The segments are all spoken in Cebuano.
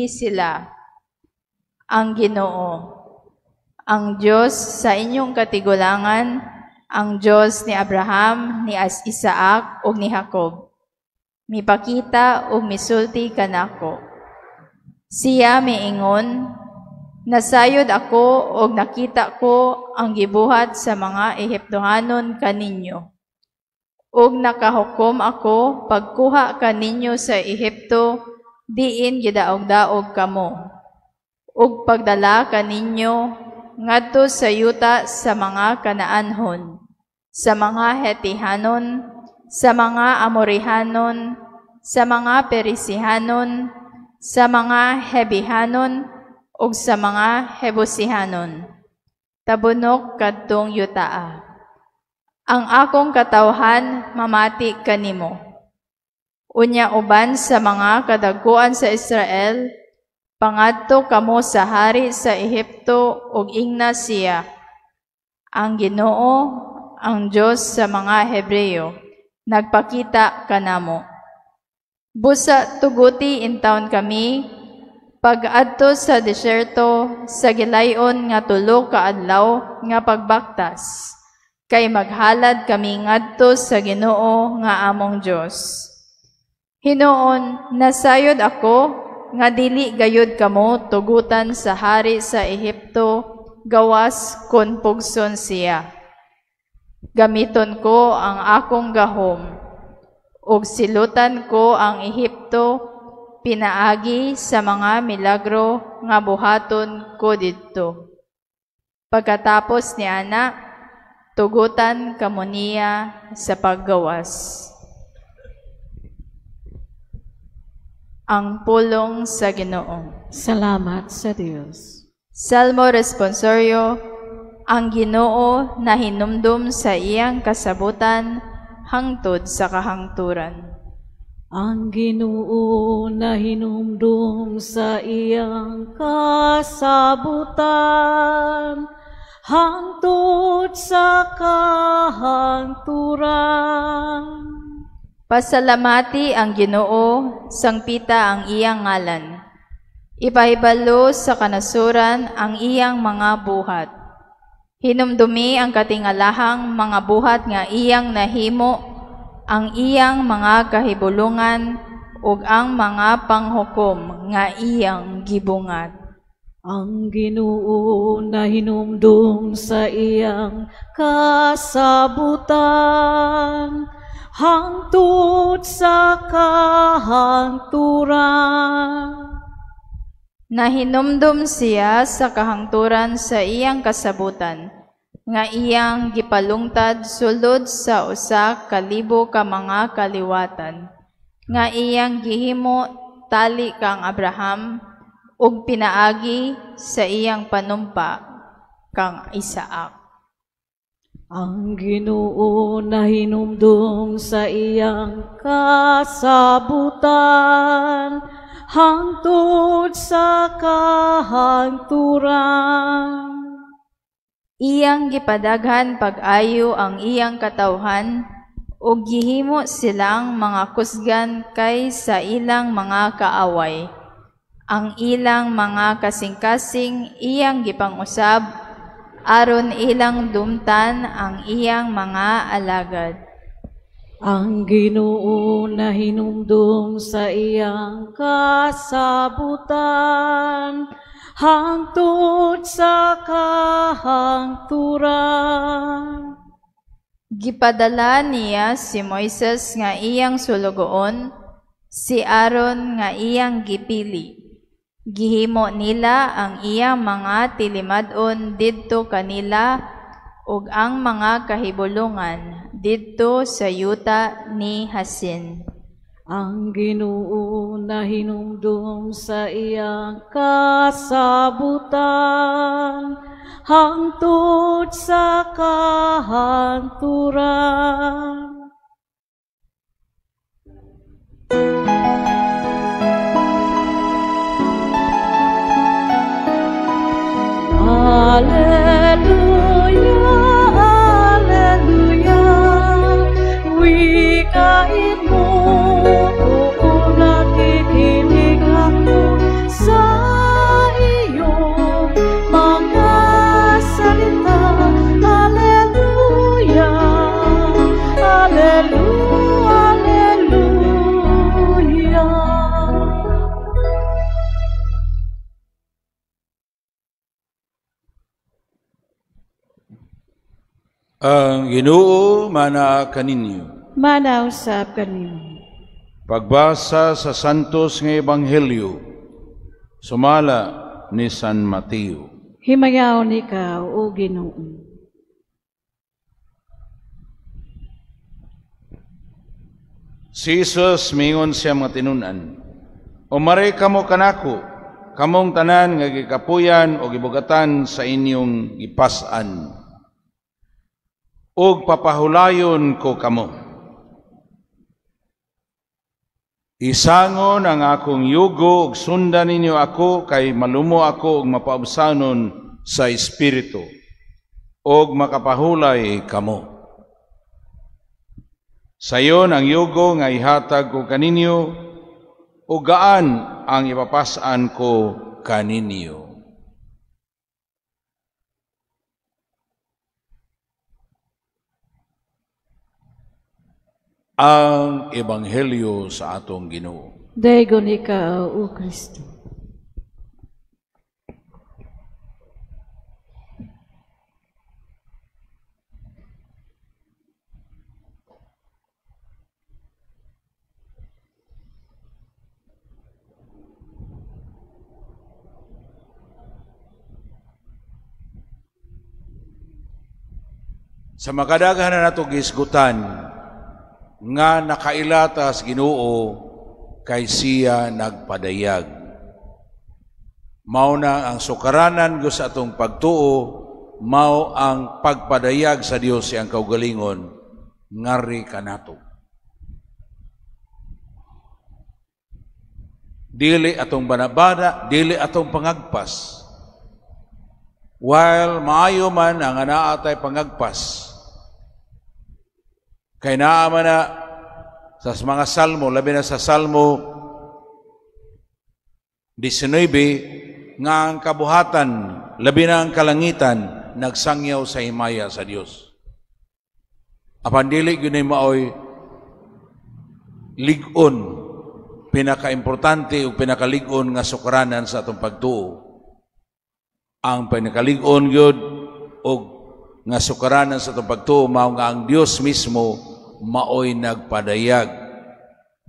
Sila, "Ang Ginoo, ang Dios sa inyong katigulangan, ang Dios ni Abraham, ni Isaac ug ni Jacob, mipakita ug misulti kanako. Siya miingon, 'Nasayod ako ug nakita ko ang gibuhat sa mga Ehiptohanon kaninyo. Ug nakahukom ako pagkuha kaninyo sa Ehipto diin gidaog-daog kamo, ug pagdala kaninyo ngadto sa yuta sa mga Canaanhon, sa mga Hetihanon, sa mga Amorihanon, sa mga Perisihanon, sa mga Hebihanon, ug sa mga Jebusihanon.' Tabunok kadtong yutaa. Ang akong katawhan mamati kanimo. Unya uban sa mga kadaguan sa Israel, pangadto kamo sa hari sa Ehipto ug ingna siya, 'Ang Ginoo, ang Dios sa mga Hebreo, nagpakita kanamo. Busa tuguti intawon kami pag-adto sa disyerto sa gilayon nga 3 ka adlaw nga pagbaktas, kay maghalad kami ngadto sa Ginoo nga among Dios.' Hinuon, nasayod ako nga dili gayud kamo tugutan sa hari sa Ehipto gawas kon pugson siya. Gamiton ko ang akong gahom, ug silutan ko ang Ehipto pinaagi sa mga milagro nga buhaton ko didto. Pagkatapos niana, tugutan kamo niya sa paggawas." Ang pulong sa Ginoo. Salamat sa Dios. Salmo Responsorio. Ang Ginoo nahinumdum sa iyang kasabutan hangtod sa kahangturan. Ang Ginoo nahinumdum sa iyang kasabutan hangtod sa kahangturan. Pasalamati ang Ginoo, sangpita ang iyang ngalan. Ipahibalo sa kanasuran ang iyang mga buhat. Hinumdumi ang katingalahang mga buhat nga iyang nahimo, ang iyang mga kahibulungan ug ang mga panghukom nga iyang gibungat. Ang Ginoo nahinumdum sa iyang kasabutan hangtod sa kahangturan. Nahinumdum siya sa kahangturan sa iyang kasabutan, nga iyang gipalungtad sulod sa 1,000 ka mga kaliwatan, nga iyang gihimo tali kang Abraham ug pinaagi sa iyang panumpa kang Isaac. Ang Ginoo nahinumdum sa iyang kasabutan hangtod sa kahangturan. Iyang gipadaghan pag-ayo ang iyang katawhan ug gihimo silang mga kusgan kay sa ilang mga kaaway. Ang ilang mga kasing-kasing iyang gipangusab aron ilang dumtan ang iyang mga alagad. Ang Ginoo nahinumdum sa iyang kasabutan hangtod sa kahangturan. Gipadala niya si Moises nga iyang sulugoon, si Aaron nga iyang gipili. Gihimo nila ang iyang mga tilimad-on didto kanila ug ang mga kahibulungan didto sa yuta ni Hasin. Ang Ginoo nahinumdum sa iyang kasabutan hangtod sa kahangturan. Alleluia, alleluia, wikain mo, oo, nakikinig ako sa Ang Ginoo mana kaninyo. Mana usab kanimo. Pagbasa sa Santos nga Ebanghelyo sumala ni San Mateo. Himayaon ikaw, o Ginoo. Si Jesus mingon siya mga tinun-an, "Umari kamo kanako, kamong tanan nga gikapuyan o gibugatan sa inyong gipas-an, ug papahulayon ko kamo. Isangon ang akong yugo ug sundan ninyo ako, kay malumo ako ug mapaubsanon sa espiritu, ug makapahulay kamo. Sayon ang yugo nga ihatag ko kaninyo, ug gaan ang ipapas-an ko kaninyo." Ang Ebanghelyo sa atong Ginoo. Daygon ikaw, o Kristo. Sa makadaghan na nato gisgutan nga nakailata sa Ginoo kay siya nagpadayag. Mao na ang sukaranan gyud sa atong pagtuo, mao ang pagpadayag sa Dios siyang kaugalingon ngari kanato. Dili atong banabana, dili atong pangagpas. While maayo man ang anaa tay pangagpas, kay naa man na sa mga salmo, labi na sa Salmo 19, nga ang kabuhatan, labi na ang kalangitan, nagsangyaw sa himaya sa Dios. Apan dili gyud ni maoy lig-on, pinakaimportante ug pinakalig-on nga sukaranan sa atong pagtuo. Ang pinakalig-on gyud og nga sukaranan sa atong pagtuo mao nga ang Dios mismo maoy nagpadayag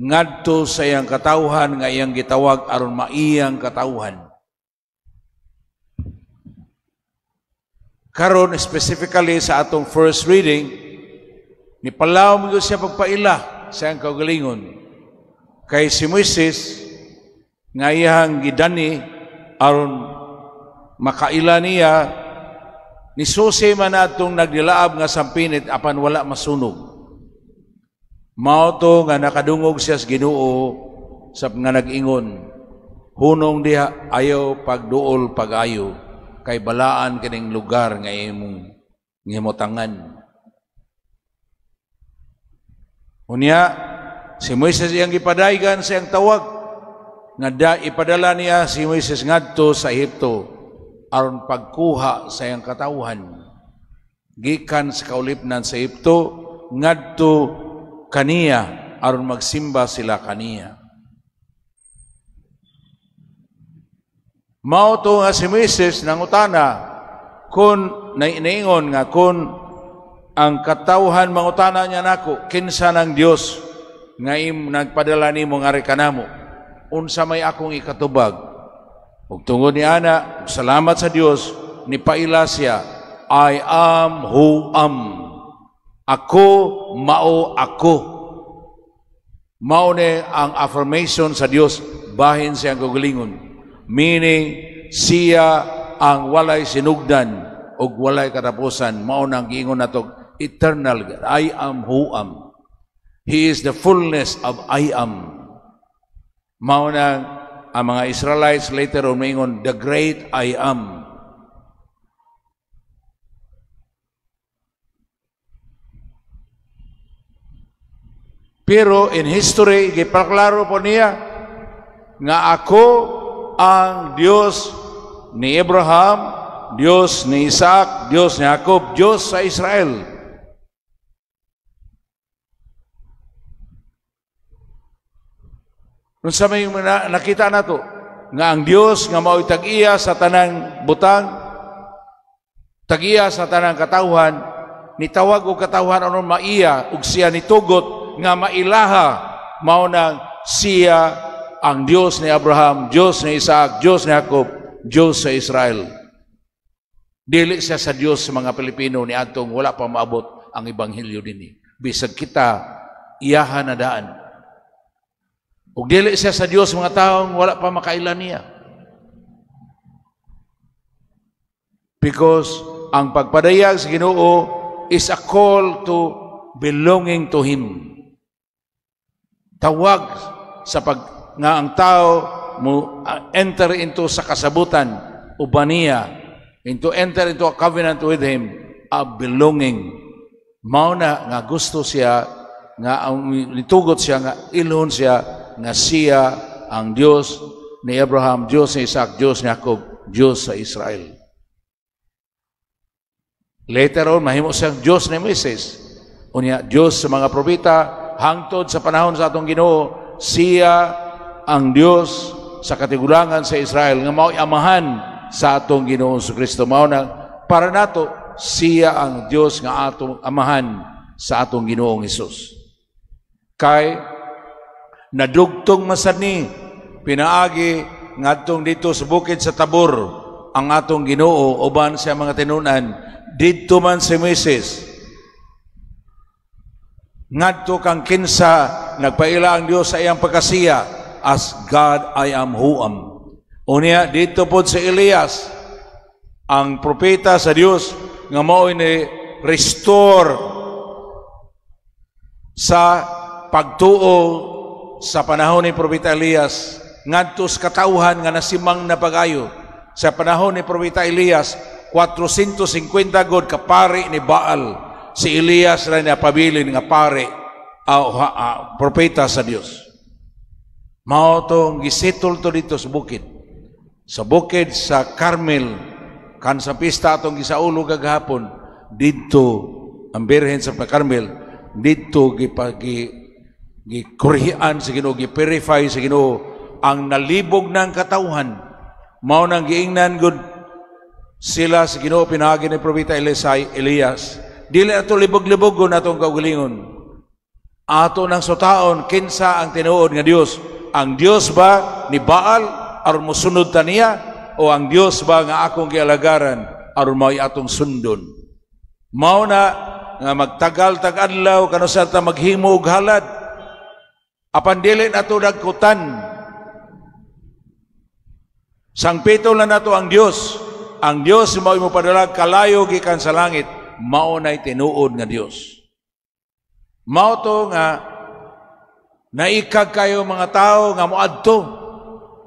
ngadto sa iyang katawhan nga iyang gitawag aron maiyang katawhan. Karon specifically sa atong first reading, nipalaw mo siya pagpaila sa iyang kaugalingon. Kay si Moises nga iyang gidani aron makaila niya, nisusi man atong nagdilaab nga sampinit apan wala masunog. Mao to nga nakadungog siya sa Ginoo sa nga nag-ingon, hunong diha ayaw pagduol pag-ayo, kay balaan kining lugar nga imong ngimutangan. Unya si Moises iyang gipadaygan sa iyang tawag nga da ipadala niya si Moises ngadto sa Ehipto aron pagkuha sa iyang katawhan gikan sa kaulipnan sa Ehipto ngadto kaniya aron magsimba sila kaniya. Mao to nga si Moises nangutana kun naingon nga kun ang katawhan mangutana niya nako, kinsa ng Dios nga nagpadala nimo ngari kanamo, unsa may akong ikatubag? Ug tungod ni ana, salamat sa Dios, nipaila siya, I am who am. Ako mao ako. Mao ni ang affirmation sa Dios bahin siyang kaugalingon. Meaning siya ang walay sinugdan ug walay katapusan. Mao nang giingon nato eternal God. I am who am. He is the fullness of I am. Mao na ang mga Israelites later on maingon, the great I am. Pero in history, gipaklaro po niya nga ako ang Dios ni Abraham, Dios ni Isaac, Dios ni Jacob, Dios sa Israel. Nung sa may nakita na to, nga ang Dios nga mao'y tag-iya sa tanang butang, tag-iya sa tanang katawhan, nitawag og katawhan aron maiya ug siya nitugot nga mailaha, mao nang siya ang Dios ni Abraham, Dios ni Isaac, Dios ni Jacob, Dios sa Israel. Dili siya sa Dios sa mga Pilipino ni atong wala pa maabot ang ebanghelyo dinhi. Bisag kita iyahan na daan. Ug dili siya sa Dios mga taong wala pa makaila niya. Because ang pagpadayag sa Ginoo is a call to belonging to Him. Tawag sa pag nga ang tao mo enter into sa kasabutan uban niya, into enter into a covenant with Him, a belonging. Mao na nga gusto siya nga ang nitugot siya nga ilhon siya nga siya ang Dios ni Abraham, Dios ni Isaac, Dios ni Jacob, Dios sa Israel. Later on, mahimo siyang Dios ni Moises. Unya, Dios sa mga propeta, hangtod sa panahon sa atong Ginoo, siya ang Dios sa katigulangan sa Israel nga mao'y amahan sa atong Ginoo Kristo. Mao na para nato siya ang Dios nga atong amahan sa atong Ginoong Hesus. Kay nadugtong masad ni pinaagi ngadtong dito sa bukid sa Tabor ang atong Ginoo uban sa mga tinunan. Didto man si Moises ngadto kang kinsa nagpaila ang Dios sa iyang pagkasiya as God I am who am. Unya didto pod si Elias ang propeta sa Dios nga mao ni restore sa pagtuo sa panahon ni propeta Elias ngadto sa katawhan nga nasimang na pag-ayo. Sa panahon ni propeta Elias, 450 god ka pari ni Baal. Si Elias ra niya pabilin nga pari, propeta sa Dios. Mao tong gisettle to dito sa bukid. Sa bukid sa Carmel, kan sa pista atong gisaulo kagahapon, didto ang Birhen sa Carmel, didto gikurhian sa Ginoo, gipurify sa Ginoo ang nalibog ng katawhan. Mao nang giingnan gud sila sa Ginoo pinaagi ni propeta Elias. Dili ato libog-libogon atong kaugalingon. Ato nang sutaon kinsa ang tinuod nga Dios. Ang Dios ba ni Baal aron mosunod ta niya, o ang Dios ba nga akong gialagaran aron mao'y atong sundon? Mao na nga magtagal tag adlaw kanusar ta maghimo og halad, apan dili nato dagkutan. Sangpito lang nato ang Dios. Ang Dios mao'y mopadala kalayo gikan sa langit, mao nay tinuod nga Dios. Mao to nga naikag kayo mga tao nga moadto,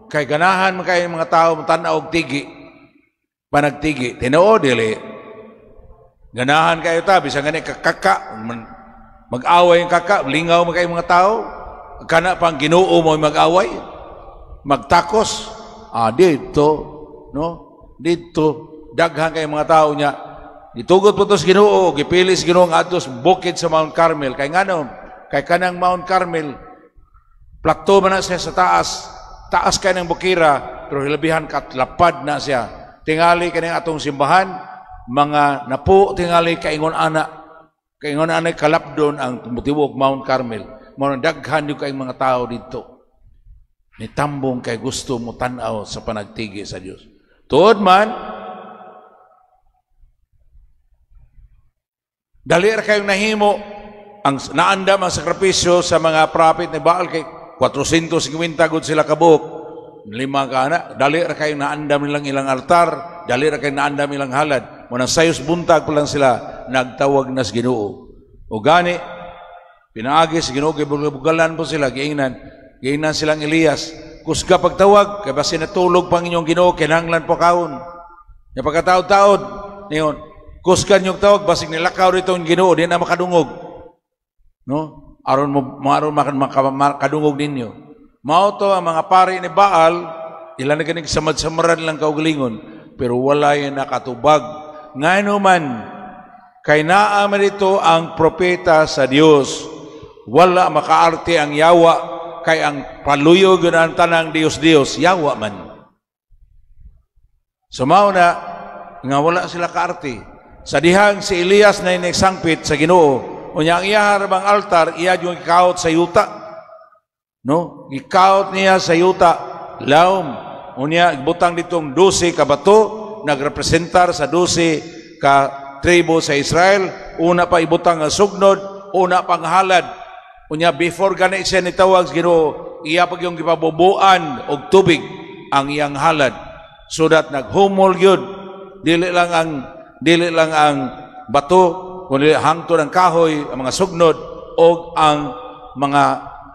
kay ganahan man kayo mga tao motan-aw og tigi, panagtigi. Tinuod dili. Ganahan kayo ta bisan gani kakaka, mag-away ang kaka, lingaw man kayo mga tao. Kana pang Ginoo mo mag-away, magtakos. Dito, no? Dito daghan kay mga tao niya. Gitugot po to sa Ginoo, gipili sa Ginoo ang adto sa bukid sa Mount Carmel. Kay ngano? Kay kanang Mount Carmel, plateau man na siya sa taas. Taas kay ng bukira, pero hilabihan katlapad na siya. Tingali kaning atong simbahan, mga napo tingali kaingon ana. Kaingon ana kalapdon ang motibo og Mount Carmel. Mao nang daghan gyud kay mga tao didto. Nitambong kay gusto mo tan-aw sa panagtigi sa Dios. Tuod man, dali ra kayong nahimo ang naandam ang sakripisyo sa mga prophet ni Baal kay 450 gud sila kabuok, lima ka ana, dali ra kayong naandam nilang ilang altar, dali ra kayong naandam ilang halad. Munang sayos buntag pa lang sila nagtawag na sa Ginoo. O gani pinaagi sa Ginoo, gibugalan po sila, giingnan silang Elias, kusga pagtawag, kay basin natulog pang inyong Ginoo, kinahanglan po kaon. Nya pagkataod-taod, niyon, kusgan yung tawag, basig nilakaw rito ang Ginoo, di na makadungog. No? Aron mo aron makadungog ninyo. Mao to ang mga pari ni Baal, ilan na ganing samad-samaran lang kaugalingon, pero walay nakatubag. Ngano man, kay naa man dito ang propeta sa Dios, wala makaarte ang yawa, kay ang paluyo gyud ang tanang Dios-Dios, yawa man. So mao na nga wala sila kaarte. Sa dihang si Elias na sangpit sa Ginoo, unya ang iya bang altar, iya yung gikawat sa yuta. No? Gikawat niya sa yuta, laom. Unya butang ditong 12 ka bato, nagrepresentar sa 12 ka tribo sa Israel. Una pa ibutang ang sugnod, una pang halad. Unya before gani siya nitawag sa Ginoo, iya pag yung gipabubuan og tubig ang iyang halad so that naghumol gyud, dili lang ang bato kundi hangtod ang kahoy, ang mga sugnod og ang mga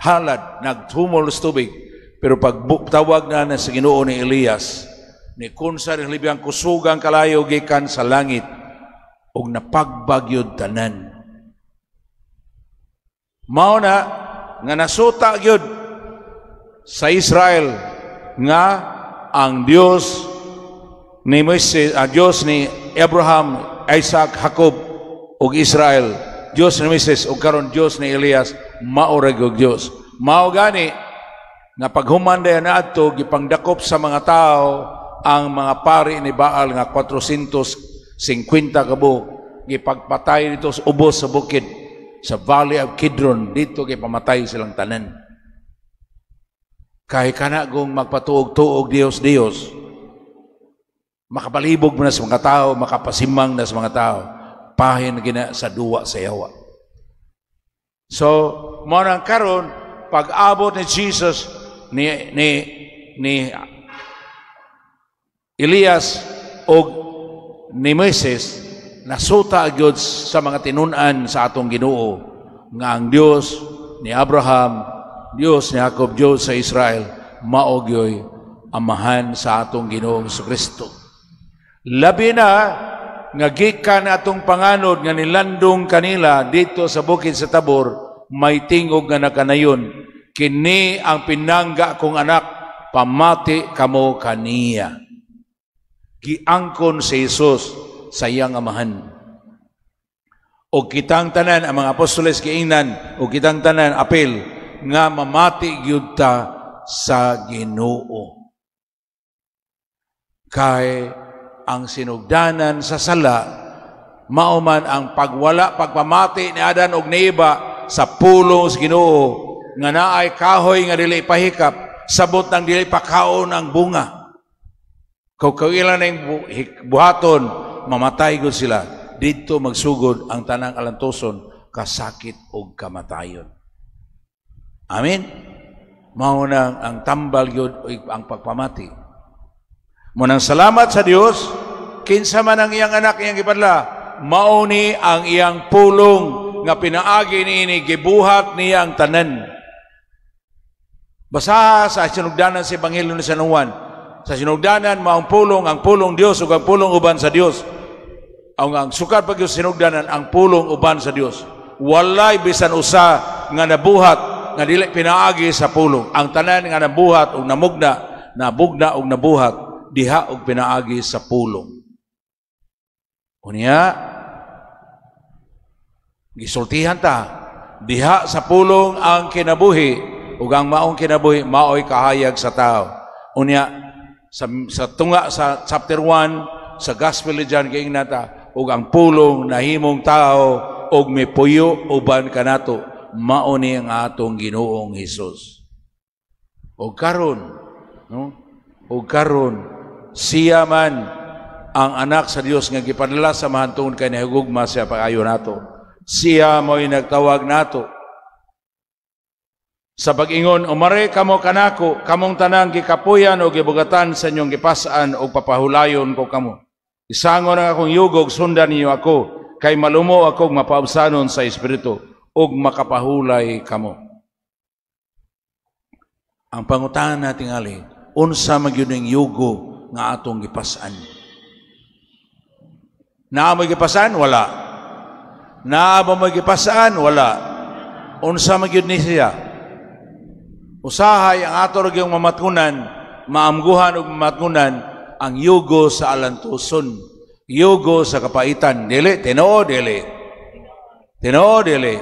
halad naghumol sa tubig. Pero pag tawag na na sa Ginoo ni Elias, ni kunsa rin libiyang kusugang kalayo gikan sa langit og napagbag tanan. Mao na nga nasuta gyud sa Israel nga ang Dios ni Moises, ang Dios ni Abraham, Isaac, Jacob ug Israel, Dios ni Moises ug karon Dios ni Elias, mao ra gyud Dios. Mao gani nga paghuman dayon naadto, gipangdakop sa mga tao ang mga pari ni Baal nga 450 ka buok, gipagpatay dito sa ubos sa bukid sa Valley of Kidron. Dito gipamatay silang tanan. Kay kana kung magpatuog-tuog Dios Dios, makapalibog mo na sa mga tao, makapasimang na sa mga tao, pahin gina sa duwa sa yawa. So mo nang karon pag-abot ni Jesus, ni Elias og ni Moises, nasuta gyud sa mga tinun-an sa atong Ginoo nga ang Dios ni Abraham, Dios ni Jacob, Dios sa Israel, mao gyoy amahan sa atong Ginoong Kristo. Labi na nga gikan atong panganod nga nilandong kanila dito sa bukid sa Tabor, may tingog nga nakanayon, "Kini ang pinangga kong anak, pamati kamo kaniya." Giangkon si Jesus sa iyang amahan. O kitang tanan, ang mga apostoles giingnan, o kitang tanan apil nga mamati gyud ta sa Ginoo. Kay ang sinugdanan sa sala mao man ang pagwala pagpamati ni Adan og ni Eva sa pulong sa Ginoo nga naay kahoy nga dili pahikap, sabot nang dili pakaon ang bunga. Kung ila na buhaton, mamatay gud sila. Dito magsugod ang tanang alantoson, kasakit og kamatayon. Amen. Mao nang ang tambal gyud ang pagpamati. Mao nang salamat sa Dios, kinsa man ang iyang anak iyang gipadala, mao ni ang iyang pulong nga pinaagi niini gibuhat niya ang tanan. Basaha sa sinugdanan sa Ebanghelyo ni San Juan. Sa sinugdanan mao ang pulong, ang pulong Dios ug ang pulong uban sa Dios. Ang sukad pag sinugdanan, ang pulong uban sa Dios. Walay bisan usa nga nabuhat nga dili pinaagi sa pulong. Ang tanan nga nabuhat ug namugna, nabugna ug nabuhat diha og pinaagi sa pulong. Unya gisultihan ta diha sa pulong ang kinabuhi, ug ang maong kinabuhi maoy kahayag sa tao. Unya sa tunga sa chapter 1 sa Gospel ni John, giingnan ta ug ang pulong nahimong tao ug mipuyo uban kanato, mao ni ang atong Ginoong Hesus. Og karon, no, og karon siya man ang anak sa Dios nga gipadala sa Amahan tungod kay nahigugma siya pag-ayo nato. Siya mo'y nagtawag nato sa pag-ingon, "Umari kamo kanako, kamong tanang gikapuyan o gibugatan sa inyong gipas-an, o papahulayon ko kamo. Isangon ang akong yugo, sundan ninyo ako, kay malumo akong mapaubsanon sa espiritu, ug makapahulay kamo." Ang pangutana tingali, unsa man gyud ning yugo nga atong gipas-an? Naa mo'y gipas-an? Wala. Naa ba mo'y gipas-an? Wala. Unsa man gyud ni siya? Usahay ang ato ra gyung mamatkunan, maamguhan ug mamatkunan ang yugo sa alantuson, yugo sa kapaitan. Dili, tinuod dili. Tinuod dili.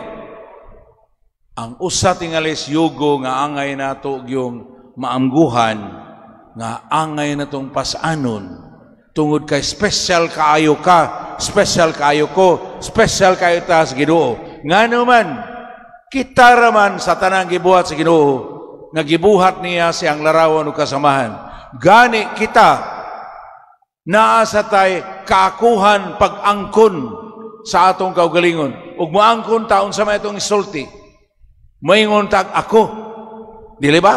Ang usa tingalis yugo nga angay nato gyung maamguhan, nga angay natong pasanon, Tungod kay special kaayo ka, special kaayo ko, special kaayo ta sa Ginoo. Ngano man kita raman sa tanang gibuhat sa Ginoo nga gibuhat niya siyang larawan ug kasamahan. Gani kita naa sa tay kaakuhan pag-angkon sa atong kaugalingon. Ug moangkon ta, unsa may atong isulti? Moingon tag "ako". Dili ba?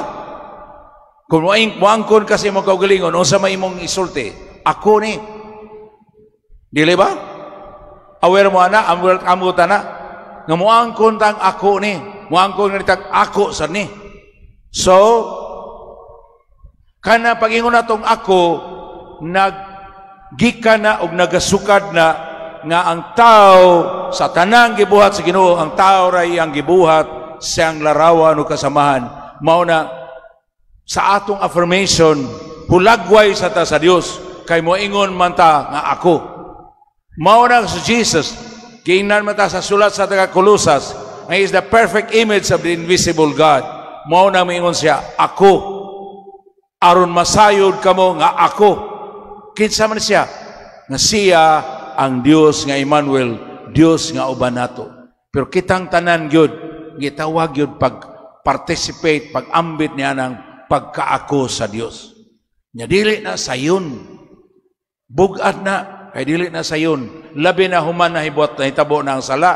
Kung moangkon ka sa imong kaugalingon, unsa may imong isulti? "Ako ni." Dili ba? Aware mo ana, aware amo ta na nga moangkon tang "ako ni", moangkon nga tag "ako sa ni". So kana pagingon natong "ako", naggikan na og nagasukad na nga ang tao sa tanang gibuhat sa Ginoo, ang tao ray ang gibuhat siyang larawan o kasamahan. Mao na sa atong affirmation, hulagway sa ta sa Dios kay moingon man ta nga "ako". Mao na si Jesus, giingnan man ta sa sulat sa taga Kolosas nga is the perfect image of the invisible God. Mao na moingon siya, "Ako, aron masayod kamo nga ako." Kinsa man siya? Nga siya ang Dios nga Emmanuel, Dios nga uban nato. Pero kitang tanan gyud gitawag gyud pag participate, pag-ambit niya ng pagkaako sa Dios. Nya dili na sayon. Bugat na kay dili na sayon. Labi na human na hibuat nahitabo na ang sala.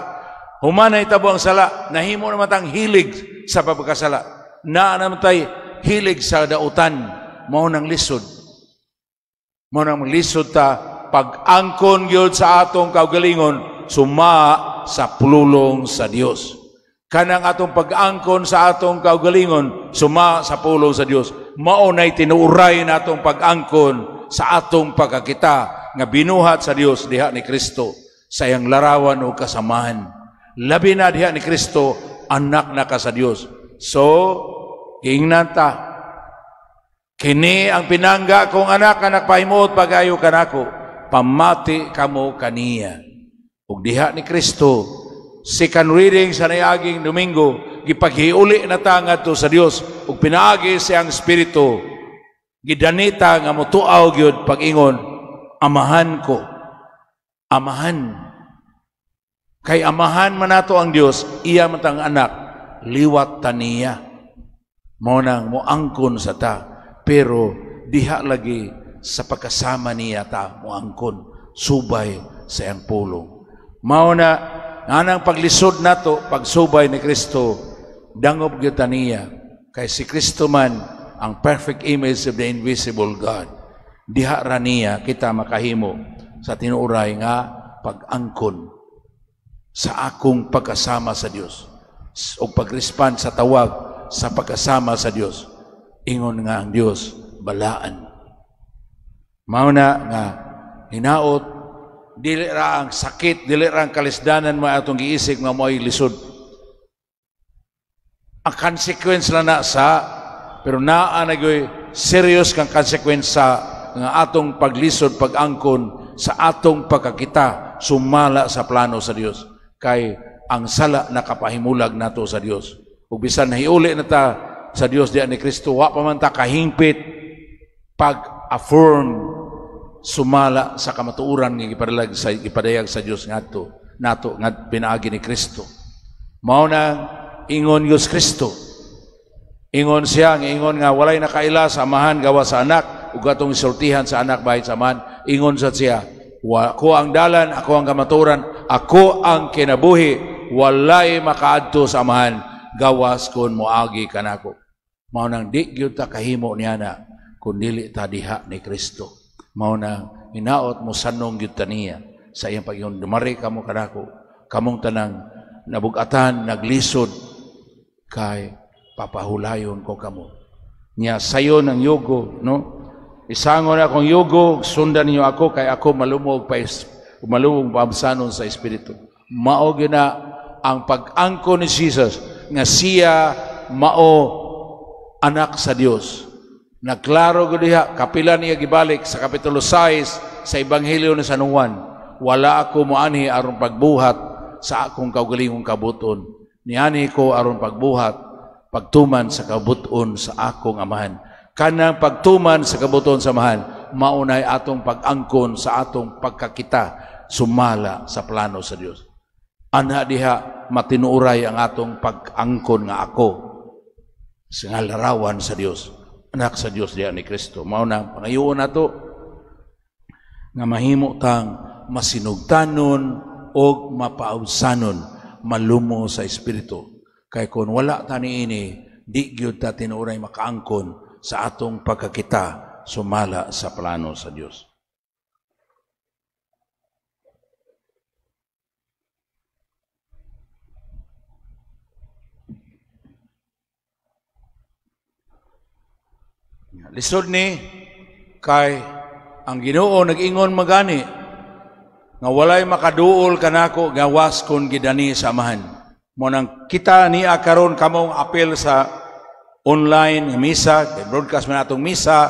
Human na hitabo ang sala, nahimo naman tang hilig sa pagkasala. Naa naman tay hilig sa dautan, mao nang lisod. Mao nang lisod ta pag-angkon gyud sa atong kaugalingon suma sa pulong sa Dios. Kanang atong pag-angkon sa atong kaugalingon suma sa pulong sa Dios, mao nay tinuuray natong pag-angkon sa atong pagkakita nga binuhat sa Dios diha ni Kristo sa iyang larawan o kasamahan. Labi na diha ni Kristo, anak na ka sa Dios. So, giingnan ta, "Kini ang pinangga kong anak nga nagpahimuot pag-ayo kanako, pamati kamo kaniya." Ug diha ni Kristo, second reading sa niaging Domingo, gipaghiuli na ta ngadto sa Dios ug pinaagi siyang Espiritu, gidanita nga motuaw gyud pag-ingon, "Amahan ko, Amahan." Kay amahan man nato ang Dios, iya man tang anak, liwat ta niya. Mao nang moangkon sa ta, pero diha lagi sa pagkasama niya ta moangkon subay sa iyang pulong. Mao na nganang paglisod nato pagsubay ni Kristo, dangop gyud ta niya kay si Kristo man ang perfect image of the invisible God. Diha ra niya kita makahimo sa tinuoray nga pag-angkon sa akong pagkasama sa Dios o pag-respond sa tawag sa pagkasama sa Dios. Ingon nga ang Dios balaan. Mao na nga hinaot dili ra ang sakit, dili ra ang kalisdanan mo atong giisip nga mo'y lisod. Ang consequence lang na sa, pero naa na gyoy serious kang consequence sa nga atong paglisod pag-angkon sa atong pagkakita sumala sa plano sa Dios, kay ang sala nakapahimulag nato sa Dios. Ug bisan nahiuli na ta sa Dios diha ni Kristo, wa pa man ta kahingpit pag-affirm sumala sa kamatuoran nga gipadayag sa Dios ngadto nato nga pinaagi ni Kristo. Mao na ingon Diyos Kristo. Ingon siya, nga ingon nga walay nakaila sa Amahan gawa sa Anak, ug atong isultihan sa Anak bahin sa Amahan. Ingon sa siya, "Ako ang dalan, ako ang kamatuoran, ako ang kinabuhi, walay makaadto sa Amahan gawas kon moagi kanako." Mao nang di gyud ta kahimo niya na kun dili ta diha ni Kristo. Mao na hinaot mo sanong gyud ta niya sa iyang pag-ingon, "Dumari kamo kanako, kamong tanang nabugatan, naglisod, kay papahulayon ko kamo." Nya sayon ang yugo, no? "Isangon akong yugo, sundan ninyo ako kay ako malumog pa malumog paabsanon sa espiritu." Mao gyud na ang pag-angkon ni Jesus nga siya mao anak sa Dios. Nagklaro gud diha, kapila niya gibalik sa kapitulo 6 sa Ebanghelyo ni San Juan. "Wala ako moanhi aron pagbuhat sa akong kaugalingong kabuton. Niani ko aron pagbuhat, pagtuman sa kabuton sa akong Amahan." Kanang pagtuman sa kabuton sa Amahan, maunay atong pag-angkon sa atong pagkakita sumala sa plano sa Dios. Ana diha matinuoray ang atong pag-angkon nga ako sa larawan sa Dios, anak sa Dios diha ni Kristo. Mao na pangayoon nato nga mahimo tang masinugtanon og mapaubsanon, malumo sa espiritu. Kay kon wala ta niini, di gyud ta tinuoray makaangkon sa atong pagkakita sumala sa plano sa Dios. Lisod ni kay ang Ginoo nag-ingon magani nga walay makaduol kanako gawas kon gidani sa Amahan. Mo nang kita niya karon kamong apel sa online nga misa, broadcast man atong misa,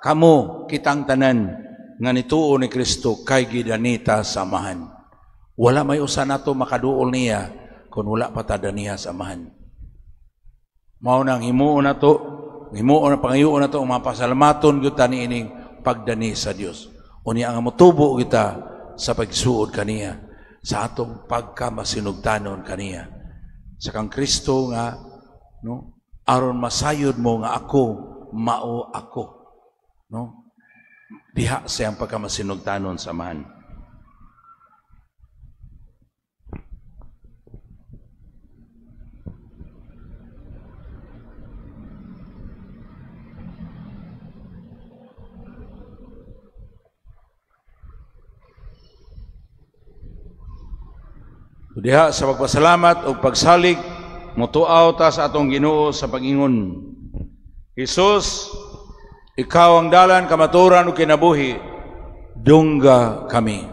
kamo kitang tanan nga nituo ni Kristo kay gidanita sa Amahan. Wala may usa nato makaduol niya kon wala pa ta daniha sa Amahan. Mao nang himuon nato, himuon na pangayoon nato ang mapasalamaton gyud ta niining pagdani sa Dios. Unya ang motubo kita sa pagsuod kaniya, sa atong pagkamasinugtanon kaniya. Sa kang Kristo nga, no, aron masayod mo nga ako mao ako, no, diha siyang pagkamasinugtanon sa Amahan. Diha sa pagpasalamat ug pagsalig, mutuaw ta sa atong Ginoo sa pag-ingon. Hesus, ikaw ang dalan, kamatuoran ug kinabuhi, dungga kami.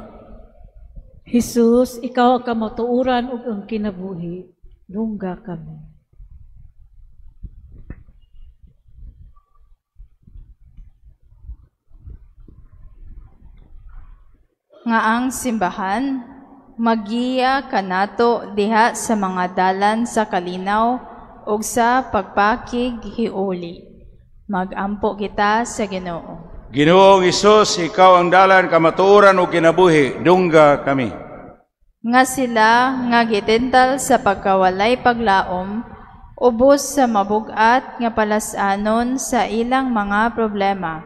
Hesus, ikaw ang kamatuoran ug ang kinabuhi, dungga kami. Nga ang simbahan magiya kanato diha sa mga dalan sa kalinaw ug sa pagpakig hiuli. Magampo kita sa Ginoo. Ginoong Hesus, ikaw ang dalan, kamatuoran ug kinabuhi, dungga kami. Nga sila nga gitental sa pagkawalay paglaom, ubos sa mabug-at nga palas-anon sa ilang mga problema.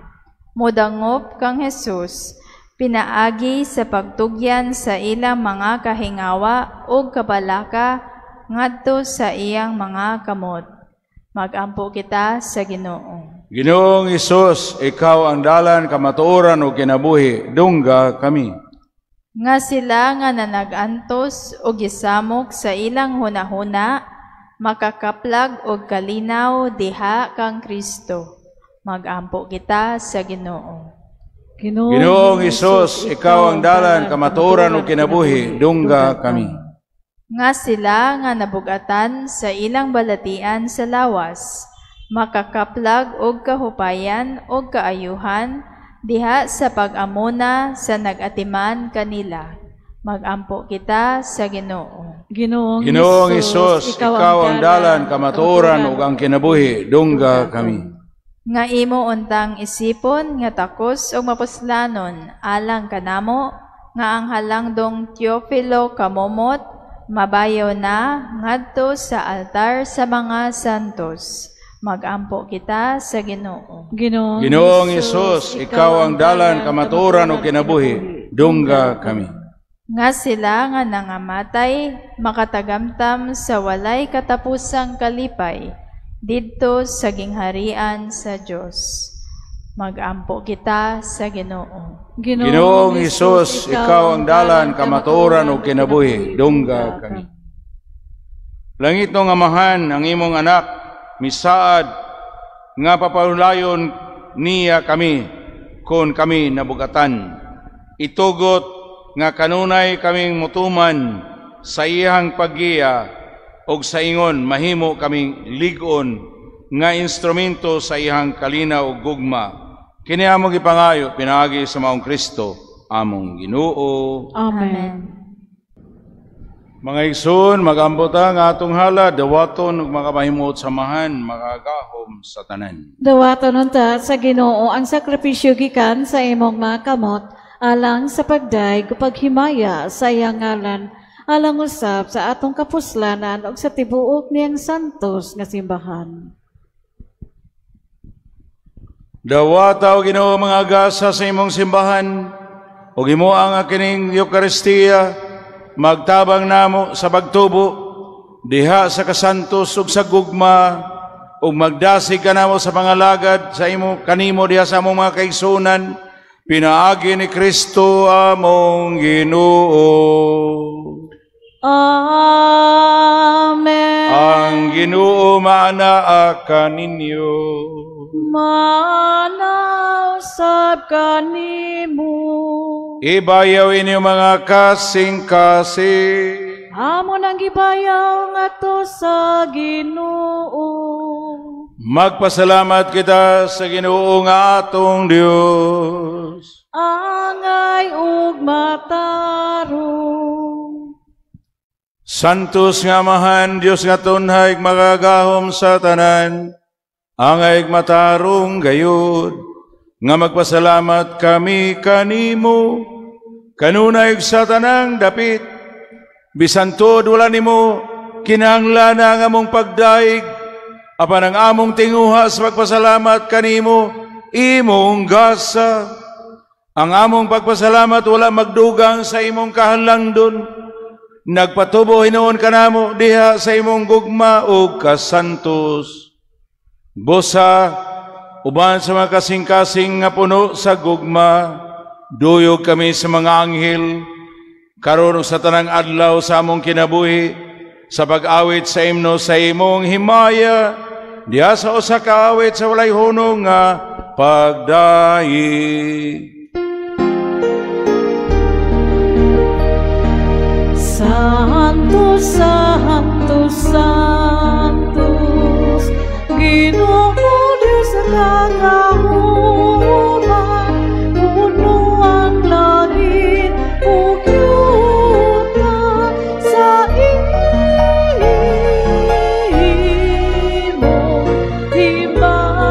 Modangop kang Hesus, pinaagi sa pagtugyan sa ilang mga kahingawa ug kabalaka ngadto sa iyang mga kamot. Magampo kita sa Ginoo. Ginoong Hesus, ikaw ang dalan, kamatuoran ug kinabuhi, dungga kami. Nga sila nga nanagantos ug gisamok sa ilang hunahuna, makakaplag og kalinaw diha kang Kristo. Magampo kita sa Ginoo. Ginoong Hesus, ikaw ang dalan, kamatuoran ug kinabuhi, dungga kami. Nga sila nga nabugatan sa ilang balatian sa lawas, makakaplag og kahupayan og kaayuhan diha sa pag-amuna sa nag-atiman kanila. Magampo kita sa Ginoo. Ginoong Hesus, ikaw ang dalan, kamatuoran ug ang kinabuhi, dungga kami. Nga imo untang isipon nga takos og mapuslanon alang kanamo nga ang halangdong Teofilo Camomot mabayo na ngadto sa altar sa mga santos. Magampo kita sa Ginoo. Ginoong Hesus, ikaw ang dalan, kamatuoran ug kinabuhi, dungga kami. Nga sila nga nangamatay makatagamtam sa walay katapusang kalipay didto sa gingharian sa Dios. Magampo kita sa Ginoo. Ginoong Hesus, ikaw ang dalan, kamatuoran ug kinabuhi, dungga kami. Langit nong Amahan, ang imong anak misaad nga papahulayon niya kami kon kami nabugatan. Itugot nga kanunay kaming mutuman sa iyang paggiya og sa ingon mahimo kaming lig-on nga instrumento sa iyang kalinaw ug gugma. Kini among gipangayo pinaagi sa maong Kristo among Ginoo. Amen. Mga igsoon, mag-ampo ta nga atong halad, dawaton ug makamahimuot samahan, makagahom sa tanan. Dawaton unta sa Ginoo ang sakripisyo gikan sa imong mga kamot, alang sa pagdayeg ug paghimaya sa iyang ngalan, alang usab sa atong kapuslanan ug sa tibuok niyang santos nga simbahan. Dawata o Ginoo mga gasa sa imong simbahan, ug himoa nga kining Eukaristiya magtabang namo sa pagtubo diha sa kasantos ug sa gugma, ug magdasig kanamo sa pangalagad sa imo kanimo diha sa among mga kaigsuonan, pinaagi ni Kristo among Ginoo. Amen. Ang Ginoo maanaa kaninyo. Maanaa usab kanimo. Ibayaw inyo mga kasing-kasing. Amo nang gibayaw ngadto sa Ginoo. Magpasalamat kita sa Ginoo nga atong Dios. Angay ug matarong. Santos nga Amahan, Dios nga tunhay makagahom sa tanan, angay matarong gayud, nga magpasalamat kami kanimo, kanunay sa tanang dapit, bisan tuod wala nimo kinahanglan ang among pagdaig, apan ang among tinguha sa pagpasalamat kanimo, imong gasa. Ang among pagpasalamat wala magdugang sa imong kahalangdon. Nagpatubo hinuon kanamo diha sa imong gugma ug kasantos. Busa uban sa mga kasing-kasing nga puno sa gugma, duyog kami sa mga anghel karon sa tanang adlaw sa among kinabuhi, sa pag-awit sa imno sa imong himaya, diha sa usa ka awit sa walay hunong nga pagdaig. Santo, Santo, Santos, Ginoo Dios nga kagahuman, puno ang langit ug yuta sa imong himaya.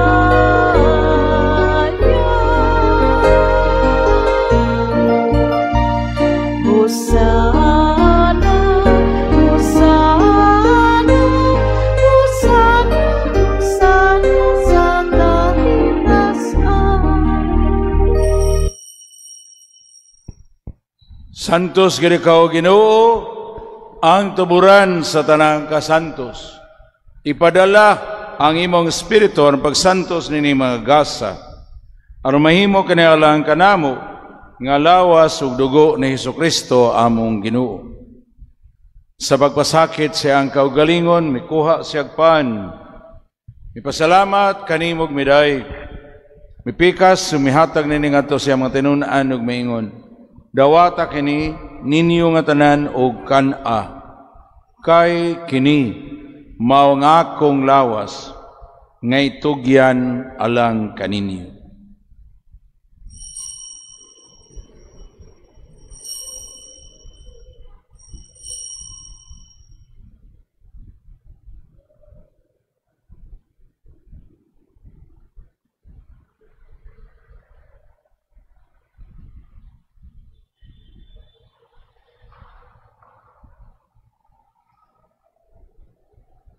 Hosana, Hosana, Hosana, Hosana sa kahimtasan. Santos gid ka, o Ginoo, ang tuburan sa tanang kasantos. Ipadala ang imong espiritu ang pagsantos nini mga gasa, aron mahimo kini alang kanamo nga lawas ug dugo ni Hesukristo among Ginoo. Sa pagpasakit sa iyang kaugalingon, mikuha siyag pan, mipasalamat kanimog miday, mipikas sumihatag nini ngadto sa iyang mga tinun-an ug miingon, dawata kini ninyo nga tanan og kan-a, kay kini mao ang akong lawas nga itugyan alang kaninyo.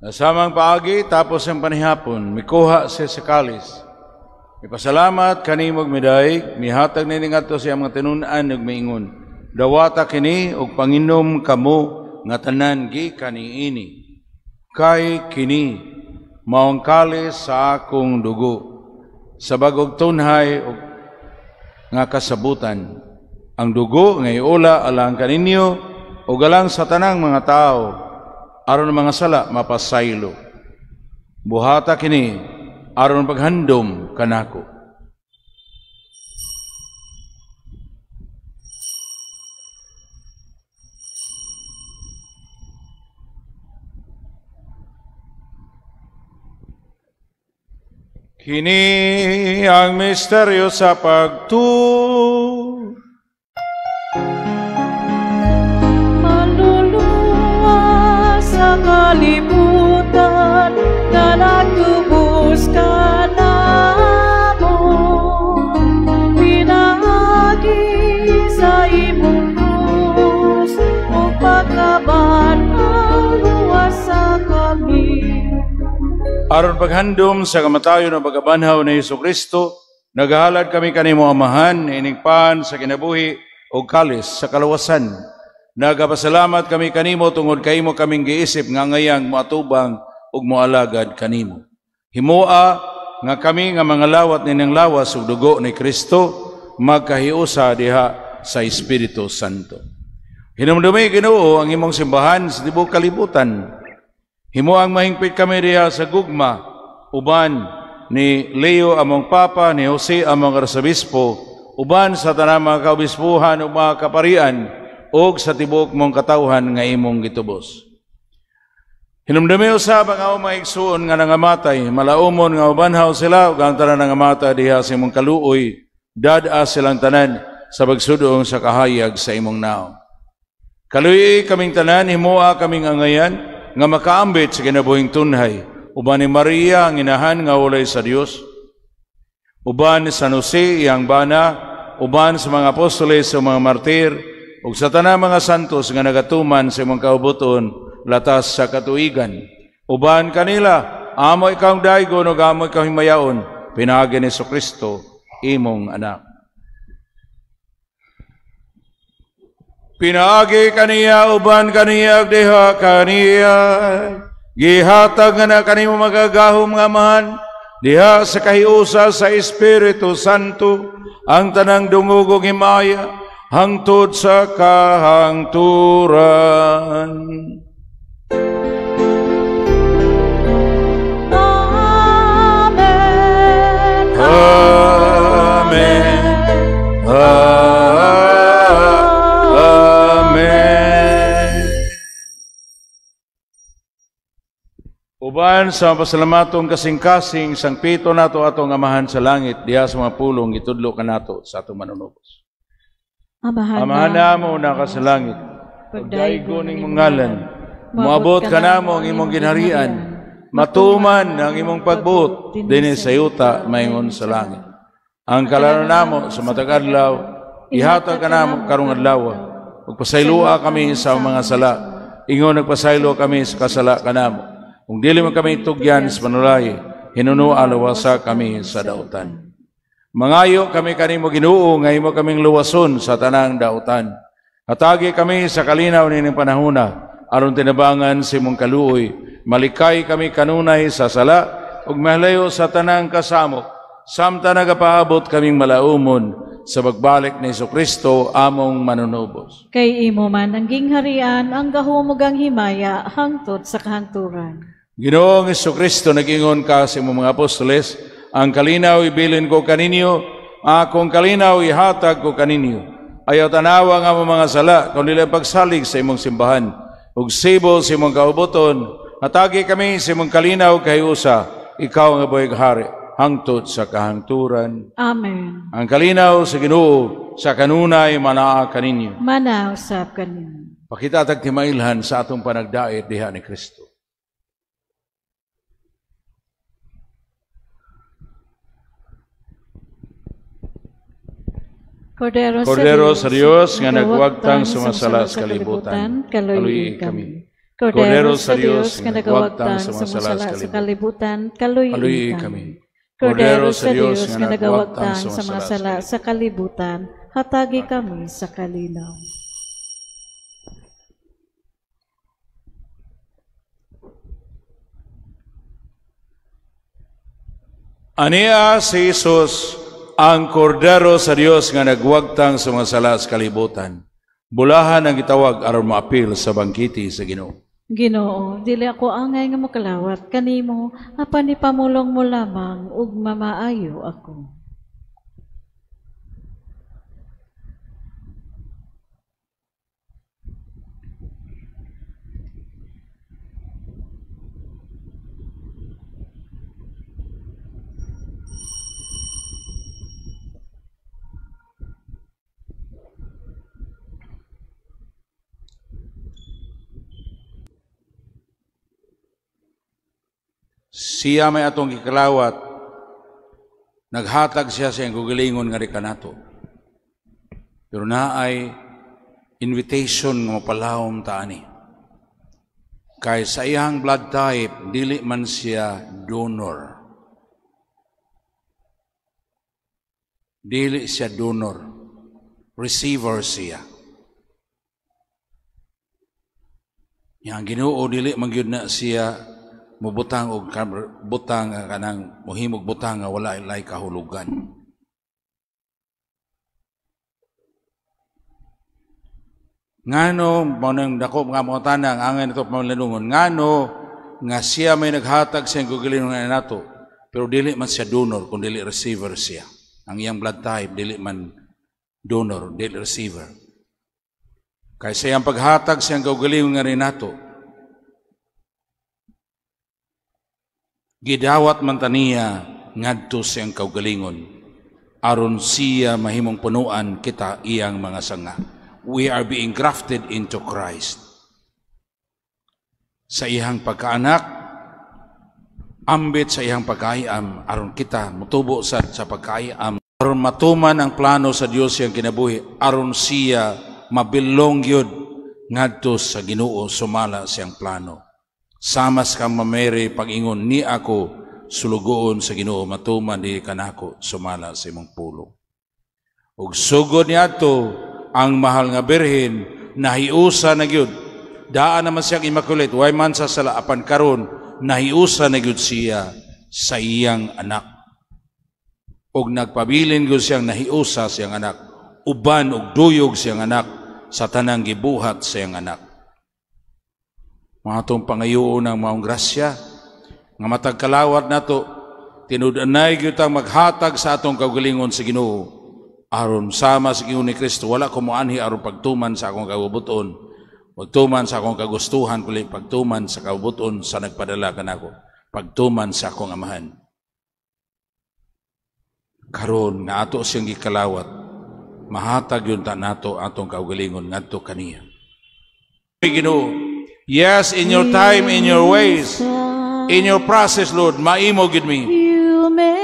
Nasamang paagi, tapos ang panihapon, mikuha siya sa kalis. Mipasalamat kanimog midaig, mihatag nini ngadto sa mga tinun-an ug miingon, dawata kini og panginom kamo nga tanan gikan niini. Kay kini mao ang kalis sa akong dugo, sa bag-ong tunhay og nga kasabutan. Ang dugo nga iula alang kaninyo ug alang sa tanang mga tawo, aron ang mga sala mapasaylo. Buhata kini aron paghandom kanako. Kini ang misteryo sa pagtuo. Maluluoy Aron paghandom sa kamatayon ug pagkabanhaw ni Hesus Kristo, nagahalad kami kanimo, Amahan, ining pan sa kinabuhi ug kalis sa kaluwasan. Nagapasalamat kami kanimo tungod kay imo kaming giisip nga angayang moatubang ug moalagad kanimo. Himoa nga kami nga mga lawat nining lawas ug dugo ni Kristo magkahiusa diha sa Espiritu Santo. Hinumdumi, Ginoo, ang imong simbahan sa tibuok kalibutan. Himoang mahingpit kami diha sa gugma uban ni Leo among Papa, ni Jose among Arsobispo, uban sa tanang mga kaobispuhan ug mga kaparian ug sa tibuok mong katawhan nga imong gitubos. Hinumdumi usab ang among mga igsuon nga nangamatay, malaumon nga mabanhaw sila ug ang tanan nangamatay diha sa imong kaluoy, dad-a silang tanan sa pagsudong sa kahayag sa imong naong. Kaluoyi kaming tanan, himoa kaming angayan nga makaambit sa kinabuhing tunhay, uban ni Maria ang inahan nga walay sa Dios, uban ni San Jose iyang bana, uban sa mga apostoles sa mga martir, ug sa tanang mga santos nga nagatuman sa imong kaubuton latas sa katuigan. Uban kanila, amo ikaw daygon ug amo ikaw himayaon, pinaagi ni Kristo imong anak. Pinaagi kaniya, uban kaniya, diha kaniya, gihatag nga na kanimo magagahom nga Amahan, diha sa kahiusa sa Espiritu Santo, ang tanang dungog ug himaya, hangtod sa kahangturan. Amen. Amen. Amen. Uban sa pasalamatong kasing-kasing, sangpito nato atong Amahan sa langit, diha sa mga pulong gitudlo kanato sa atong manunubos. Amahan Amahan namo na ka sa langit, pagdaygon imong ngalan, moabot kanamo ang imong ginharian, matuman ang imong pagbuot dinhi sa yuta maingon sa langit. Ang kalaro namo sa matag adlaw, ihatag kanamo karong adlaw. Pagpasayloa kami sa mga sala, ingon nagpasaylo kami sa kasala kanamo. Kung dili man kami tugyan sa panulay, hinunua luwasa kami sa dautan. Mangayo kami kanimo, Ginoo, nga imo kaming luwason sa tanang dautan. Hatagi kami sa kalinaw nining panahona, aron tinabangan sa imong kaluoy. Malikay kami kanunay sa sala ug mahlayo sa tanang kasamok. Samtang nagapaabot kaming malaumon sa pagbalik ni Kristo among manunubos. Kay imo man ang gingharian, ang gahom ug ang himaya hangtod sa kahangturan. Ginoong Kristo, nag-ingon ka sa imong mga apostoles, ang kalinaw ibilin ko kaninyo, akong kalinaw ihatag ko kaninyo. Ayaw tanawa nga among mga sala, kundi lang pagsalig sa imong simbahan. Ug sibo sa imong kaubuton, hatagi kami sa imong kalinaw kahiusa, ikaw ang buhay hari, hangtod sa kahangturan. Amen. Ang kalinaw sa Ginoo sa kanunay manaa kaninyo. Mana usab kaninyo. Pakita tag timailhan sa atong panagdait diha ni Kristo. Kordero sa Dios nga nagwagtang sa mga sala sa kalibutan, kaluoyi kami. Kordero sa Dios nga nagwagtang sa mga sala sa kalibutan, kaluoyi kami. Kordero sa Dios nga nagwagtang sa mga sala sa kalibutan, hatagi kami sa kalinaw. Ania si Jesus ang kordero sa Dios nga nagwagtang sa mga sala sa kalibutan. Bulahan ang gitawag aron moapil sa bangkiti sa Ginoo. Ginoo, dili ako angay nga mokalawat kanimo, apan ipamulong mo lamang ug mamaayo ako. Siya may atong gikalawat, naghatag siya sa iyang gugilingon nga kanato. Pero naay invitation nga mapalahom ta ani. Kay sa iyang blood type, dili man siya donor. Dili siya donor. Receiver siya. Yang Ginoo dili man gyud na siya mobutang og butang kanang mohimog butang nga wala ilay kahulugan. Ngano mao nang dako nga mga tanang angay nato pamalandungon, ngano nga siya may naghatag sa iyang kaugalingon nato, pero dili man siya donor kun dili receiver siya. Ang iyang blood type dili man donor, dili receiver. Kay sa iyang paghatag sa iyang kaugalingon nga nato, gidawat man taniya ngadto sa iyang kaugalingon aron siya mahimong punuan kita iyang mga sanga. We are being grafted into Christ. Sa iyang pagkaanak, ambit sa iyang pagkaayam, aron kita mutubo sa pagkaayam, aron matuman ang plano sa Dios iyang kinabuhi, aron siya mabilong gyud ngadto sa Ginoo sumala siyang plano. Samas kang mamere pag-ingon ni ako sulugoon sa Ginoo, matuman di kanako sumala sa imong pulong. Ug sugod niadto ang mahal nga birhen nahiusa na gyud. Daan naman siyang immaculate, way man sa sala, apan karon nahiusa na gyud siya sa iyang anak. Og nagpabilin gyud siyang nahiusa siyang anak, uban og duyog siyang anak sa tanang gibuhat sa iyang anak. Mga atong pangayoon ang maong grasya nga matag kalawat nato, tinud-anay gyud tang maghatag sa atong kaugalingon sa Ginoo aron sama sa Ginoo ni Kristo. Wala ko moanhi aron pagtuman sa akong kabubuton, pagtuman sa akong kagustuhan, kundi pagtuman sa kabubuton sa nagpadala kanako, pagtuman sa akong amahan. Karon nga ato siyang gikalawat, mahatag yun ta nato atong kaugalingon ngadto kaniya. Ginoo, yes, in your time, in your ways, in your process, Lord, maimo gid mi.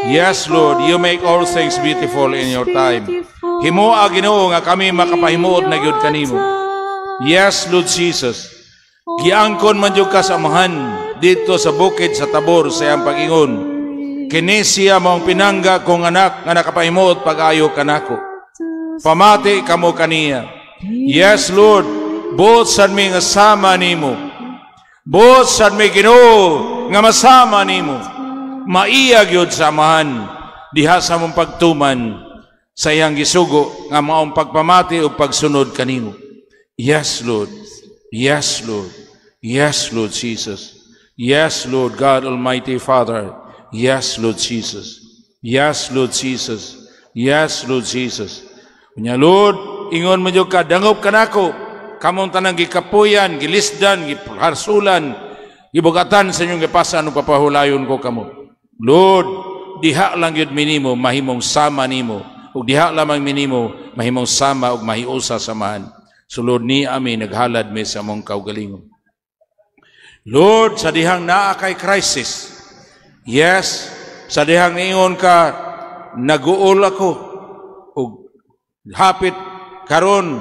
Yes, Lord, you make all things beautiful in your time. Himoa Ginoo nga kami makapahimuot na gyud kanimo. Yes, Lord Jesus. Giangkon man jud ka sa amahan dito sa bukid sa Tabor sa iyang pag-ingon. Kini siya maong pinangga kong anak nga nakapahimuot pag-ayo kanako. Pamati kamo kaniya. Yes, Lord, buot sad mi nga sama nimo. Buot sad mi Ginoo nga masama nimo. Maiya gyud sa amahan diha sa mong pagtuman sa iyang gisugo nga maong pagpamati o pagsunod kanimo. Yes, Lord. Yes, Lord. Yes, Lord Jesus. Yes, Lord God Almighty Father. Yes, Lord Jesus. Yes, Lord Jesus. Yes, Lord Jesus. Unya, Lord, ingon mo jud ka, dangop kanako kamong tanang gikapuyan, gilisdan, giharsulan, gibugatan sa inyong gipasan ug papahulayon ko kamo. Lord, diha lang yun minimo mahimong sama nimo, ug diha lamang minimo mahimong sama ug mahiusa samahan. So Lord, ni ami naghalad mi sa among kaugalingon. Lord, sa dihang naa kay crisis, yes, sa dihang niingon ka naguol ako ug hapit karon,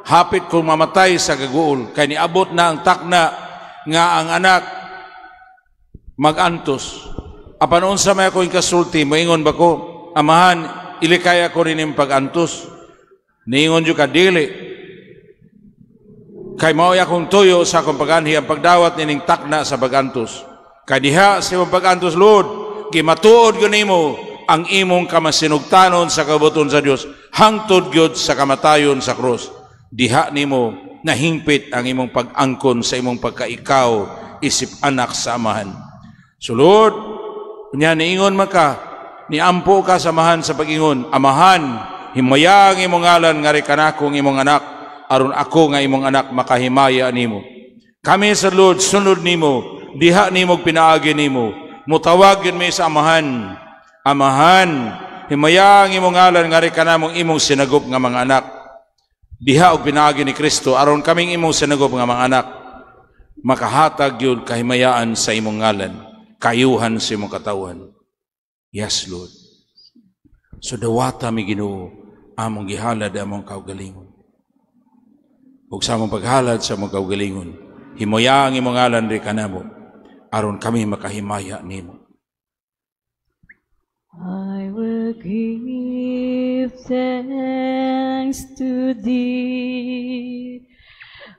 hapit kong mamatay sa kaguol, kay niabot na ang takna nga ang anak magantos. Apan unsa may ako kasulti, moingon ba ko, amahan, ilikay ako rin yung pag-antos? Niingon jud ka, dili. Kay mao'y akong tuyo sa akong pag-anhi ang pagdawat nining takna sa pag-antos. Kay diha sa imong pag-antos, Lord, gimatuod gyud nimo ang imong kamasinugtanon sa kabuton sa Dios, hangtod gyud sa kamatayon sa krus. Diha nimo nahingpit ang imong pag-angkon sa imong pagkaikaw isip anak sa amahan. So Lord, unya niingon man ka, niampo ka sa amahan sa pag-ingon, amahan, himaya ang imong ngalan ngari kanako ang imong anak, aron ako nga imong anak makahimaya nimo. Kami sa Lord, sunod nimo, diha nimo pinaagi nimo, mutawag yun mi sa amahan. Amahan, himaya ang imong ngalan ngari kanamong imong sinagop nga mga anak. Diha og pinaagi ni Kristo aron kaming imong sinagop nga mga anak makahatag yun kahimayaan sa imong ngalan, kayuhan sa imong katawhan. Yes, Lord. So dawata mi Ginoo among gihalad among kaugalingon. Ug sa among paghalad sa among kaugalingon, Himaya ang imong ngalan diri kanamo aron kami makahimaya nimo. I will give thanks to thee,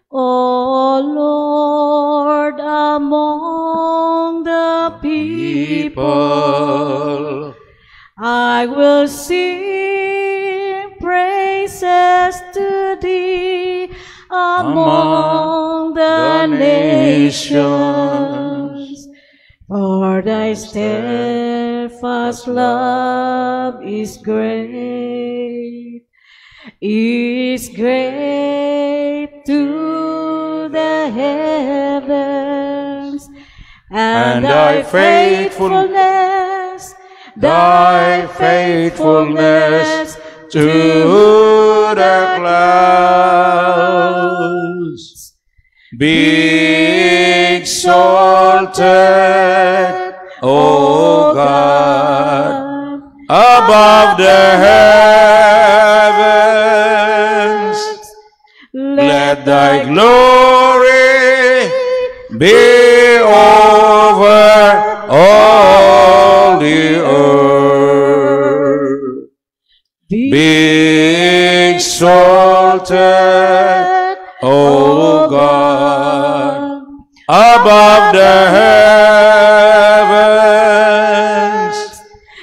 O Lord, among the people. I will sing praises to thee among the nations. For thy steadfast love is great to the heavens, and thy faithfulness, thy faithfulness to the clouds. Be exalted, O God, above the heavens. Let thy glory be over all the earth. Be exalted, O God, above the heavens.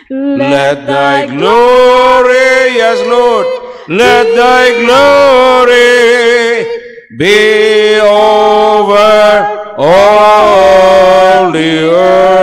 Let thy glory, yes, Lord, let thy glory be over all the earth.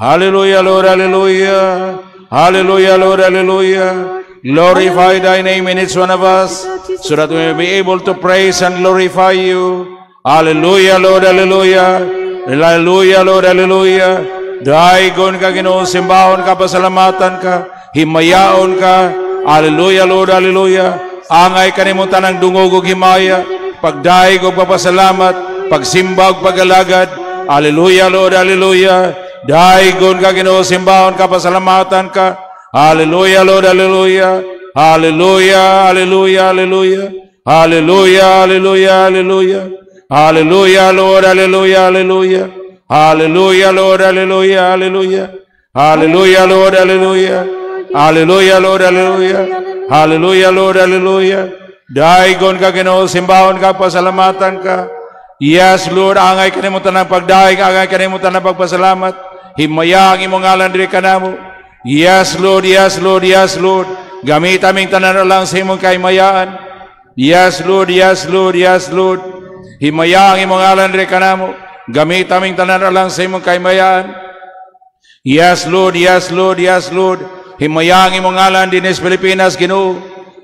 Hallelujah, Lord, hallelujah. Hallelujah, Lord, hallelujah. Glorify thy name in each one of us so that we may be able to praise and glorify you. Hallelujah, Lord, hallelujah. Hallelujah, Lord, hallelujah. Daygon ka, Ginoo, simbahon ka, pasalamatan ka, himayaon ka. Hallelujah, Lord, hallelujah. Angay kanimo tanang dungog ug himaya, pagdayeg ug pagpasalamat, pagsimba ug pagalagad. Hallelujah, Lord, hallelujah. Daygon ka, Ginoo, simbahon ka, pasalamatan ka. Hallelujah, Lord, hallelujah. Hallelujah, hallelujah, hallelujah. Hallelujah, hallelujah, hallelujah. Hallelujah, Lord, hallelujah, hallelujah. Hallelujah, Lord, hallelujah, hallelujah. Hallelujah, Lord, hallelujah. Hallelujah, Lord, hallelujah. Hallelujah, Lord, hallelujah. Daygon ka, Ginoo, simbahon ka, pasalamatan ka. Yes, Lord, angay kanimo tanang pagdayeg, angay kanimo tanang pagpasalamat. Himaya ang imong ngalan diri kanamo. Yes, Lord, yes, Lord, yes, Lord. Gamit aming tanan lang sa imong kahimayaan. Yes, Lord, yes, Lord, yes, Lord. Himaya ang imong ngalan diri kanamo. Gamit aming tanan lang sa imong kahimayaan. Yes, Lord, yes, Lord, yes, Lord. Himaya ang imong ngalan dinhi sa Pilipinas, Ginoo.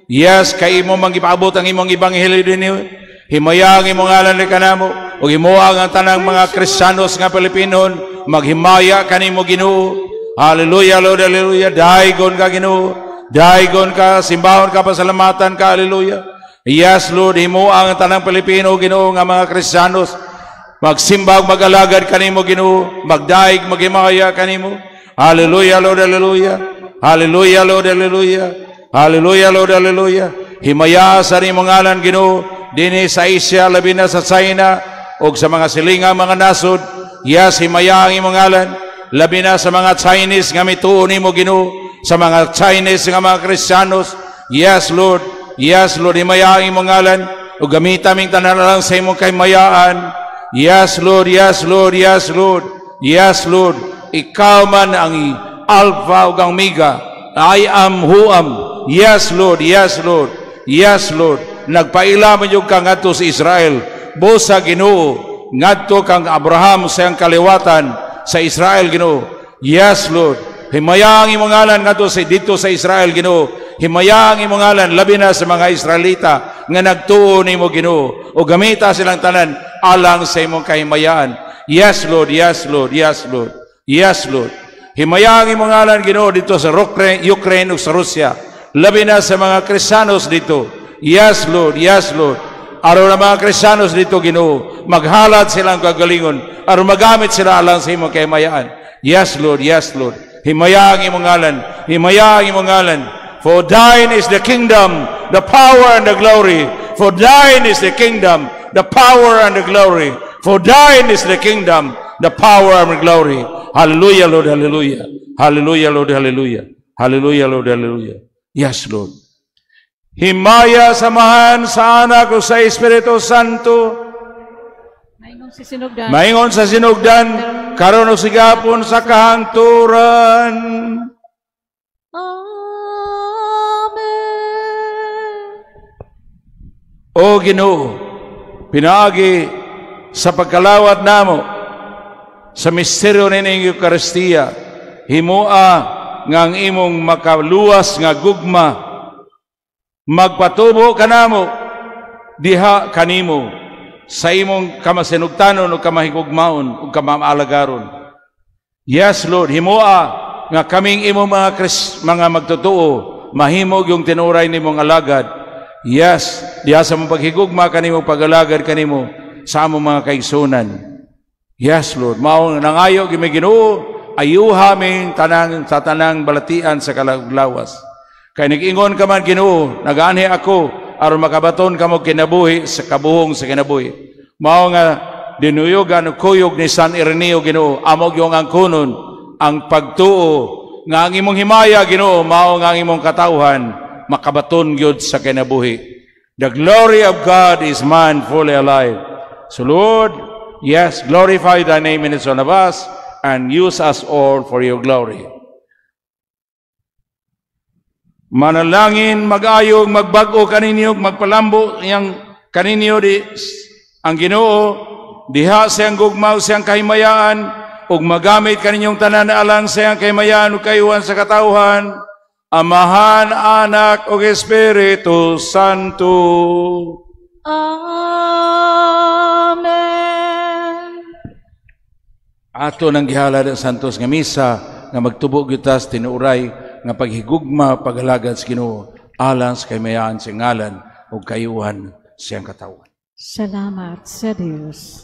Yes, kay imo mang gipaabot ang imong ebanghelyo dinhi. Himaya ang imong ngalan diri kanamo. Ug himoa ang tanang mga Kristiyanos nga Pilipinon maghimaya kanimo, Ginoo. Hallelujah, Lord, hallelujah. Daygon ka, Ginoo. Daygon ka, simbahon ka, pasalamatan ka, hallelujah. Yes, Lord, himoa ang tanang Pilipino, Ginoo, nga mga Kristiyanos magsimba ug mag-alagad kanimo, Ginoo, magdaig, maghimaya kanimo. Hallelujah, Lord, hallelujah. Hallelujah, Lord, hallelujah. Hallelujah, Lord, hallelujah. Himaya sa imong ngalan, Ginoo, dinhi sa Asia, labi na sa China ug sa mga silingang mga nasod. Yes, himaya ang imong ngalan, labi na sa mga Chinese nga mituo nimo, Ginoo, sa mga Chinese nga mga Kristiyanos. Yes, Lord. Yes, Lord, himaya ang imong ngalan ug gamita aming tanan lang sa imong kahimayaan. Yes, Lord, yes, Lord, yes, Lord. Yes, Lord. Ikaw man ang Alpha ug ang Omega. I am who am. Yes, Lord, yes, Lord. Yes, Lord. Nagpaila man yung ka ngadto sa Israel. Busa, Ginoo, ngadto kang Abraham sa iyang kaliwatan sa Israel, Ginoo. Yes, Lord. Himaya ang imong ngalan ngadto sa dito sa Israel, Ginoo. Himaya ang imong ngalan labi na sa mga Israelita nga nagtuo nimo, Ginoo. O gamita silang tanan alang sa imong kahimayaan. Yes, Lord, yes, Lord, yes, Lord. Yes, Lord. Himaya ang imong ngalan, Ginoo, dito sa Ukraine, Ukraine ug sa Russia. Labi na sa mga Kristiyanos dito. Yes, Lord, yes, Lord. Aron ang mga Kristiyanos dito, Ginoo, maghalad silang kagalingon, aron magamit sila alang sa imong kahimayaan. Yes, Lord, yes, Lord. Himaya ang imong ngalan, himaya ang imong ngalan. For thine is the kingdom, the power, and the glory. For thine is the kingdom, the power and the glory. For thine is the kingdom, the power and the glory. Hallelujah, Lord, hallelujah. Hallelujah, Lord, hallelujah. Hallelujah, Lord, hallelujah. Yes, Lord. Himaya sa Amahan, sa Anak ug sa Espiritu Santo. Maingon sa sinugdan. Maingon sa sinugdan, karon ug sa gihapon, sa kahangturan. Amen. O Ginoo, pinaagi sa pagkalawat namo sa misteryo nining Eukaristiya, himoa nga ang imong makaluwas nga gugma magpatubo kanamo diha kanimo sa imong kamasinugtanon ug kamahigugmaon ug kamaalagaron. Yes, Lord, himoa nga kaming imong mga magtotoo mahimo yung tinuray nimong alagad. Yes, diha sa mong paghigugma kanimo, pagalagad kanimo sa among mga kaigsunan. Yes, Lord, mao nangayo gyud mi, Ginoo, ayuha ming tanang sa tanang balatian sa kalaglawas. Kay nag-ingon ka man, Ginoo, "Nagaanhi ako aron makabaton kamo kinabuhi sa kabuhong sa kinabuhi." Mao nga dinuyogan og kuyog ni San Ireneo, Ginoo, amo gyung angkonon ang pagtuo nga ang imong himaya, Ginoo, mao nga ang imong katawhan makabaton gyud sa kinabuhi. The glory of God is man fully alive. So Lord, yes, glorify thy name in each one of us and use us all for your glory. Manalangin, mag-ayog, magbag-o kaninyo, magpalambo yang kaninyo di ang Ginoo diha sa iyang gugma ug siyang kahimayaan ug magamit kaninyong tanan alang sa iyang kahimayaan ug kayuhan sa katawhan, Amahan, Anak ug Espiritu Santo. Amen. Ato nang gihalad ang santos nga misa nga magtubo gyud ta sa tinuoray nga paghigugma, pag-alagad sa Ginoo alang sa kahimayaan sa ngalan ug kayuhan siyang katawhan. Salamat sa Dios.